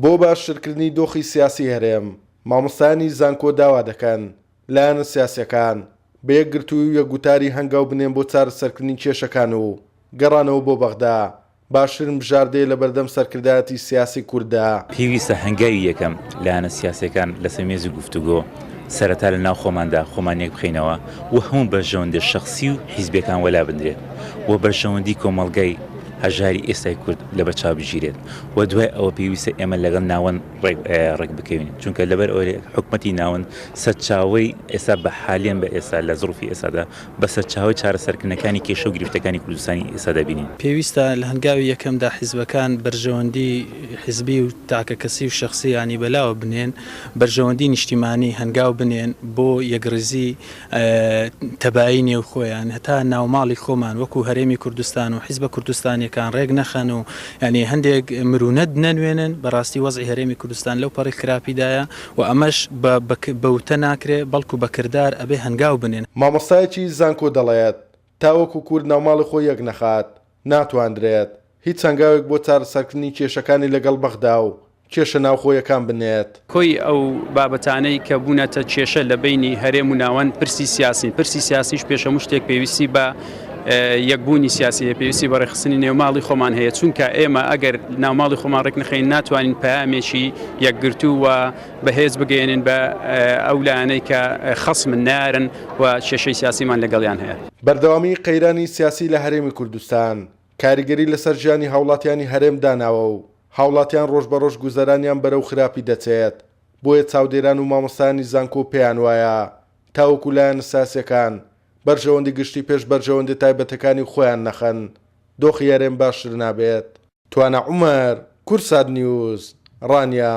بۆ باشترکردنی دۆخی سیاسی هەرێم، مامۆستایانی زانکۆ داوا دەکەن لایەنە سیاسیەکان بە یەکگرتووی و یەکگوتاری هەنگاو بنێن بۆ چارەسەرکردنی کێشەکان و گەڕانەوە بۆ بەغدا باشترین بژاردەیە لەبەردەم سەرکردایەتی سیاسی کورددا. پێویستە هەنگاوی یەکەم لایەنە سیاسیەکان لەسەر مێزی گفتوگۆ سەرەتا لە ناو خۆماندا خۆمان یەک بخەینەوە و هەموو بەرژەوەندە شەخسی و حیزبیەکان وەلا بنرێت و بەرژەوەندی کۆمەڵگای هەژاری ئێستای کورد لەبەرچاو بگیرێت و دوای ئەوە پێویستە ئێمە لەگەڵ ناوەند ڕێک بکەوین چونکە لەبەر ئەوەی حکومەتی ناوەند سەرچاوەی ئێستا بە حالیان بە ئێستا لە زروفی ئێستادا بە سەرچاوەی چارەسەرکردنەکانی کێشە و گرفتەکانی کوردستانی ئێستا دەبینین. پێویستە لە هەنگاوی یەکەمدا حیزبەکان بەرژەوەندی حیزبی و تاکەکەسی و شەخسی یانی بەلاوە بنێن، بەرژەوەندی نیشتیمانی هەنگاو بنێن بۆ یەکڕیزی تەبایی نێو خۆیان هەتا ناوماڵی خۆمان وەکو هەرێمی کوردستان و حیزبە کوردستانیەکان ڕێک نەخەن و یانی هەندێک مرونەت نەنوێنن بەڕاستی وەزعی هەرێمی کوردستان لەو پەڕی خراپیدایە و ئەمەش بە بە وتە ناکرێ بەڵکو بە کردار ئەبێ هەنگاو بنێن. مامۆستایەکی زانکۆ دەڵێت، تاوەکو کورد ناوماڵی خۆی یەکنەخات، ناتواندرێت هیچ هەنگاوێک بۆ چارەسەرکردنی کێشەکانی لەگەڵ بەغدا و کێشە ناوخۆیەکان بنێت. کۆی ئەو بابەتانەی کە بوونەتە کێشە لە بەینی هەرێم و ناوەند پرسی سیاسین، پرسی سیاسیش پێش هەموو شتێک پێویستی بە یەکبوونی سیاسی هەیە، پێویستی بە ڕێکخستنی نێوماڵی خۆمان هەیە، چونکە ئێمە ئەگەر ناوماڵی خۆمان ڕێکنەخەین ناتوانین پەیامێکی یەکگرتوو و بەهێز بگەیەنین بە ئەو لایەنەی کە خەسمن، نەیارن و کێشەی سیاسیمان لەگەڵیان هەیە. بەردەوامیی قەیرانی سیاسی لە هەرێمی کوردستان کاریگەری لەسەر ژیانی هاوڵاتیانی هەرێم داناوە و هاوڵاتیان ڕۆژبەڕۆژ گوزەرانیان بەرەو خراپی دەچێت، بۆیە چاودێران و مامۆستایانی زانکۆ پێیانوایە تاوەکو لایەنە سیاسیەکان بەرژەوەندی گشتی پێش بەرژەوەندیە تایبەتەکانی خۆیان نەخەن دۆخی هەرێم باشتر نابێت. توانا عومەر، کوردسات نیوز، ڕانیە.